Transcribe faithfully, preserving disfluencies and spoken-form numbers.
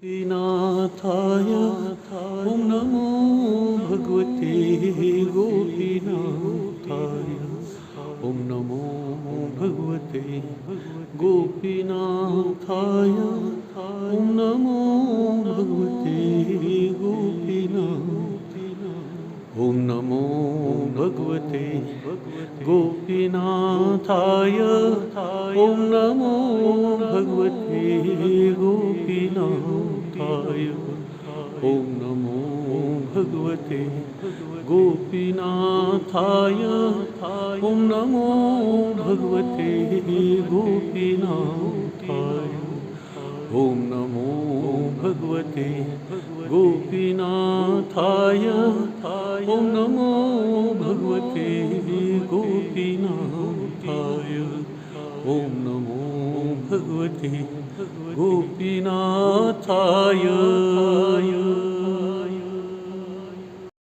गोपीनाथाय। ॐ नमो भगवते गोपीनाथाय। ॐ नमो भगवते गोपीनाथाय। ॐ नमो भगवते गोपीनाथ। ॐ नमो भगवते गोपीनाथाय। ॐ नमो भगवते गोपीनाथाय। ॐ नमो भगवते गोपीनाथाय। ॐ नमो भगवते गोपीनाथाय। ॐ नमो भगवते गोपीनाथाय। ॐ नमो भगवते गोपीनाथाय। ॐ नमो भगवते गोपीनाथाय।